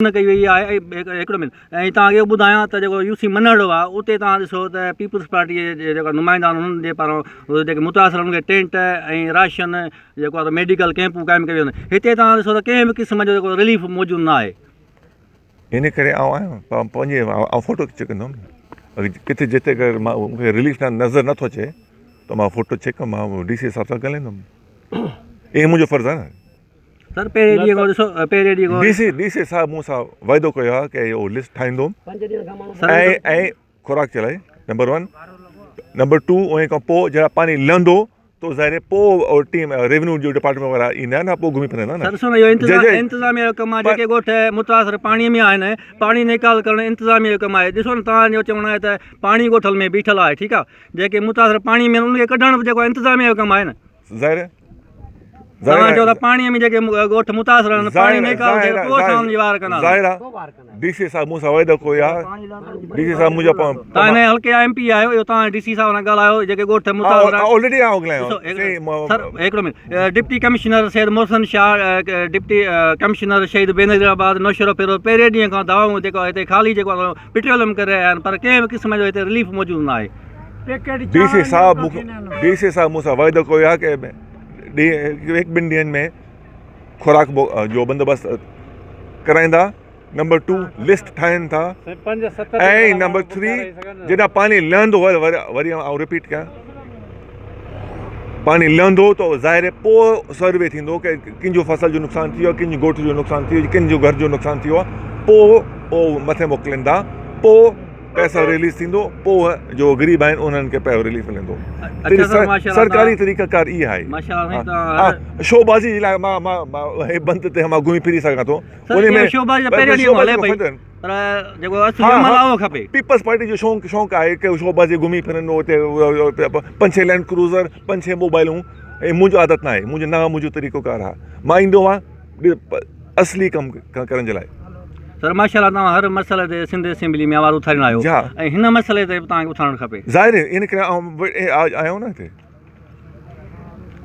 نه ڪئي وئي آهي ۽ هڪڙو منٽ ۽ توهان کي اهو ٻڌايان ته جيڪو يو سي منهڙو آهي اتي توهان ڏسو ته پيپلز پارٽي جي جيڪا نمائندا آهن انهن جي پاران جيڪي متاثر آهن انهن کي ٽينٽ ۽ راشن جيڪو آهي ميڊيڪل ڪيمپون قائم ڪيون ويون آهن هتي توهان ڏسو ته ڪنهن به قسم جو جيڪو رليف موجود نه آهي. ان ڪري آئون آهيان پنهنجي آئون فوٽو چيڪ ڪندم ڪٿي جتي اگر مون کي رليف نظر نٿو اچي ته مان فوٽو چيڪ مان ڊي سي صاحب سان ڳالهائيندم اهي منهنجو فرض آهي نه. سر پهرين ڏينهن کان ڏسو پهرين ڏينهن کان ڊي سي ڊي سي صاحب مون سان وعدو ڪيو آهي ڪي اهو لسٽ ٺاهيندم ۽ ۽ خوراڪ چلائي نمبر ون نمبر ٽو ان کان پوء جڏهن پاڻي لهندو تو ظاهر آهي پوء ٽيم ريونيو جو ڊپارٽمينٽ وارا ايندا نه پوء گهمي ڦرندا نه سر سن اهو انتظام انتظاميه جو ڪم آهي جيڪي ڳوٺ متاثر پاڻي ۾ آهن پاڻي نيڪال ڪرڻ انتظاميه جو ڪم آهي ڏسو نه توهان جو چوڻ آهي ته پاڻي ڳوٺن ۾ بيٺل آهي ٺيڪ آهي جيڪي متاثر پاڻي ۾ آهن ان کي ڪڍڻ به جيڪو انتظاميه جو ڪم آهي نه ظاهر آهي توهان چئو ٿا پاڻي ۾ جيڪي ڳوٺ متاثر آهن پاڻي نيڪال ٿئي پوء اسان انهن جي واهر ڪنداسين. ظاهر آهي ڊي سي صاحب مون سان وعدو ڪيو آهي ڊي سي صاحب منهنجو توهان هن حلقي جا ايم پي آهيو اهو توهان ڊي سي صاحب سان ڳالهايو جيڪي ڳوٺ متاثر آهن آلريڊي آئون ڳالهايو سر هڪڙو minute deputy commissioner Syed Mohsin Shah deputy commissioner Shaheed Benazirabad Naushahro Feroze پهرين ڏينهن کان دعوائون جيڪو هتي خالي جيڪو پيٽروليم ڪري رهيا آهن پر ڪنهن به قسم جو هتي رليف موجود نه آهي. ڊي سي صاحب مون ڊي سي صاحب مون سان وعدو ڪيو آهي ڪي ڏينهن هڪ ٻن ڏينهن ۾ خوراڪ جو بندوبست ڪرائيندا نمبر ٽو لسٽ ٺاهين ٿا ۽ نمبر ٿري جڏهن پاڻي لهندو وري آئون رپيٽ ڪيان پاڻي لهندو ته ظاهر آهي پوء سروي ٿيندو ڪي ڪنهن جو فصل جو نقصان ٿي ويو آهي ڪنهن جي ڳوٺ جو نقصان ٿي ويو ڪنهن جو گهر جو نقصان ٿي ويو آهي پوء اهو مٿي موڪليندا پوء پئسا رليز ٿيندو پوء جو غريب آهن انهن کي پيو رليف ملندو سرڪاري طريقه ڪار اها آهي شو بازي جي لاء مان مان هي بند تي مان گهمي ڦري سگهان ٿو ان ۾ شو بازي پهريون ڏينهن هلي پئي پر جيڪو اصل عمل آهي اهو کپي. پيپلز پارٽي جو شوق شوق آهي ڪي شو بازي گهمي ڦرن اتي پنج ڇهه لينڊ ڪروزر پنج ڇهه موبائلون ۽ منهنجو عادت ناهي منهنجو نه منهنجو طريقو ڪار آهي مان ايندو آهيان اصلي ڪم ڪرڻ جي لاء. سر ماشاء الله توهان هر مسئلي تي سنڌ اسيمبلي ۾ آواز اٿاريندا آهيو ۽ هن مسئلي تي به توهان کي اٿارڻ کپي. ظاهر آهي ان ڪري آئون آيو آهيان نه هتي.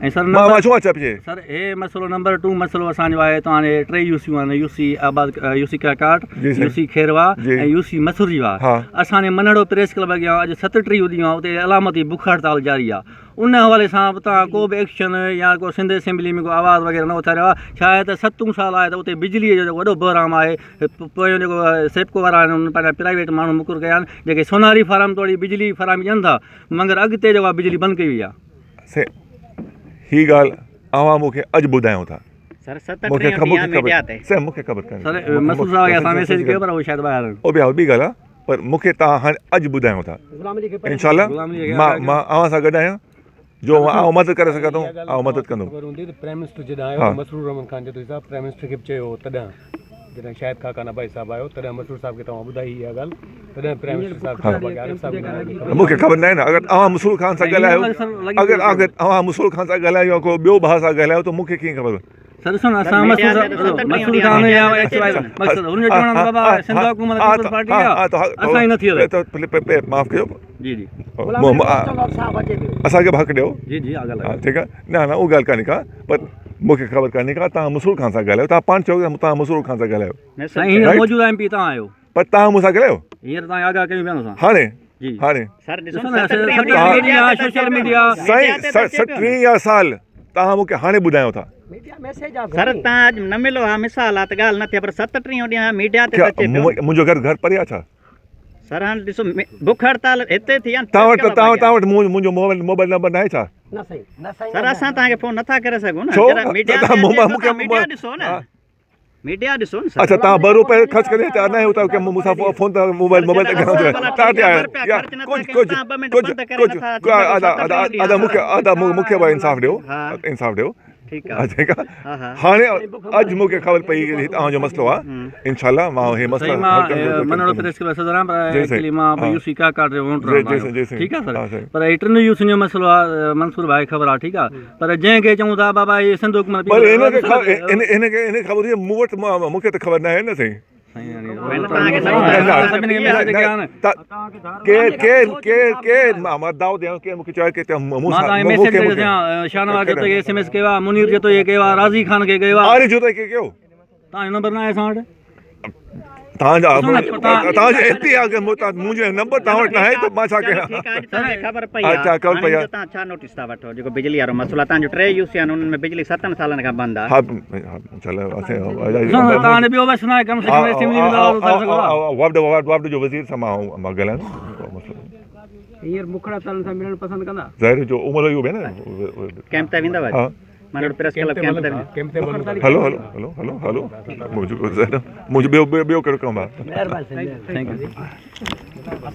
۽ سر نمبر ڇو اچا پڇي سر هي مسئلو نمبر 2 مسئلو اسان جو آهي توهان جي ٽي يو سيون آهن يو سي آباد يو سي ڪاڪاٽ يو سي کيروا ۽ يو سي مسرجي واهه اسان جي منهڙو پريس ڪلب اڳيان اڄ 37 ڏينهن آهي اتي علامتي بک هڙتال جاري آهي ان حوالي سان به توهان ڪو به ايڪشن يا ڪو سنڌ اسيمبلي ۾ ڪو آواز وغيره نه اٿاريو آهي ڇا آهي ته ستون سال آهي ته اتي بجلي جو جيڪو وڏو بحران آهي پويون جيڪو سيپڪو وارا آهن انهن پنهنجا پرائيويٽ ماڻهو مقرر ڪيا آهن جيڪي سوناري فارم توڙي بجلي فراهمي ڏين ٿا مگر اڳتي جيڪو آهي بجلي بند ڪئي وئي آهي. سائين هي ڳالهه اوهان مون کي اڄ ٻڌايو ٿا. سر ست ٽيهه ڏينهن ميڊيا تي. سائين مون کي خبر ڪانهي. سر مسعود صاحب کي اسان ميسيج ڪيو پر هو شايد ٻاهر آهن. او ٻيا ٻي ڳالهه آهي پر مون کي توهان هاڻي اڄ ٻڌايو ٿا. انشاء الله مان مان اوهان سان گڏ آهيان جو آئون مدد ڪري سگهان ٿو آئون مدد ڪندم. خبر هوندي ته پرائم منسٽر جڏهن آيو ته مسرور احمد خان جتوئي صاحب پرائم منسٽر کي به چيو هو تڏهن جڏهن شاهد خاقان عباسي صاحب آيو تڏهن مسرور صاحب کي توهان ٻڌائي اها ڳالهه تڏهن پرائم منسٽر صاحب چيو باقي عارف صاحب کي نه مون کي خبر ناهي نه اگر اوهان مسرور خان سان ڳالهايو اگر اگر اوهان مسرور خان سان ڳالهايو يا ڪو ٻيو ڀاء سان ڳالهايو ته مون کي ڪيئن خبر سر ڏسو نه اسان مسرور مسرور خان يا ايڪس واء مقصد هن جو چوڻ آهي بابا سنڌ حڪومت پيپلز پارٽي آ اسان ئي نه ٿي هلي معاف ڪيو جي جي اسان کي به حق ڏيو جي جي اها ڳالهه ٺيڪ آ نه نه اها ڳالهه ڪانهي ڪا پر مون کي خبر ڪانهي ڪا توهان مسرور خان سان ڳالهايو توهان پاڻ چئو ته توهان مسرور خان سان ڳالهايو سائين هينئر موجوده ايم پي توهان آهيو پر توهان مون سان ڳالهايو هينئر توهان کي آگاهه ڪيون پيا نه اسان هاڻي جي هاڻي سر ڏسو ڏسو نه 37 سوشل ميڊيا سائين 37 سال توهان مون کي هاڻي ٻڌايو ٿا سر توهان اڄ نه ملو ها مثال آ ته ڳالهه نه ٿئي پر 37 ڏينهن ميڊيا تي اچي پيو منهنجو گهر گهر پري آ ڇا سر هاڻ ڏسو بک هڙتال هتي ٿي آ توهان وٽ توهان وٽ منهنجو موبائل موبائل نمبر ناهي ڇا سر اسان توهان کي فون نٿا ڪري سگهون نه جڏهن ميڊيا تي اچي ميڊيا ڏسو نه ميڊيا ڏسو نه سر اڇا توهان ٻه روپيه خرچ ڪري هتي آندا آهيو ته مون سان فون ته موبائل موبائل تي گهڻو توهان تي آيا يار ڪجهه ڪجهه ڪجهه ڪجهه ادا ادا ادا مون کي ادا مون کي به انصاف ڏيو انصاف ڏيو ٺيڪ آ ٺيڪ آ هاڻي اڄ مون کي خبر پئي هي توهان جو مسئلو آ انشاء الله مان هي مسئلو حل ڪندس منهڙو پريس ڪلب صدر آهيان پر ايڪچولي مان يو سي ڪاڪاٽ جو ووٽر آهيان ٺيڪ آ سر پر هي ٽن يو سين جو مسئلو آ منصور ڀائي خبر آ ٺيڪ آ پر جنهن کي چئون ٿا بابا هي سنڌ حڪومت پر هن کي هن کي هن کي خبر هجي مون وٽ مون کي ته خبر ناهي نه سائين ڪير ڪير ڪير ڪير مان دعوت ڏيان ڪير مون کي چوي ڪي مون مان توهان کي ميسيج ڪري ڇڏيان شاهنواز جتوئي کي ايس ايم ايس ڪيو آهي منير جتوئي کي ڪيو آهي راضي خان کي ڪيو آهي عارف جتوئي کي ڪيو توهان جو نمبر ناهي اسان وٽ. توهان جا توهان جو ايم پي آ منهنجو نمبر توهان وٽ ناهي ته مان ڇا ڪيان ٺيڪ آ اڄ توهان کي خبر پئي آ اڇا خبر پئي آ توهان ڇا نوٽيس ٿا وٺو جيڪو بجلي وارو مسئلو آ توهان جو ٽي يو سي آهن انهن ۾ بجلي ستن سالن کان بند آ ها چل اسين توهان جو ٻيو بس ناهي ڪم سي ڪم اسيمبلي ۾ وفد وفد جو وزير سان مان ڳالهايان مسئلو هينئر مکڙا سالن سان ملڻ پسند ڪندا ظاهر جو عمر اهو به نه ڪيمپ تي ويندو ها مانوڙ پريس ڪلب ڪيمپ تي هلو هلو هلو هلو هلو منهنجو منهنجو ٻيو ٻيو ڪهڙو ڪم آهي مهرباني thank you.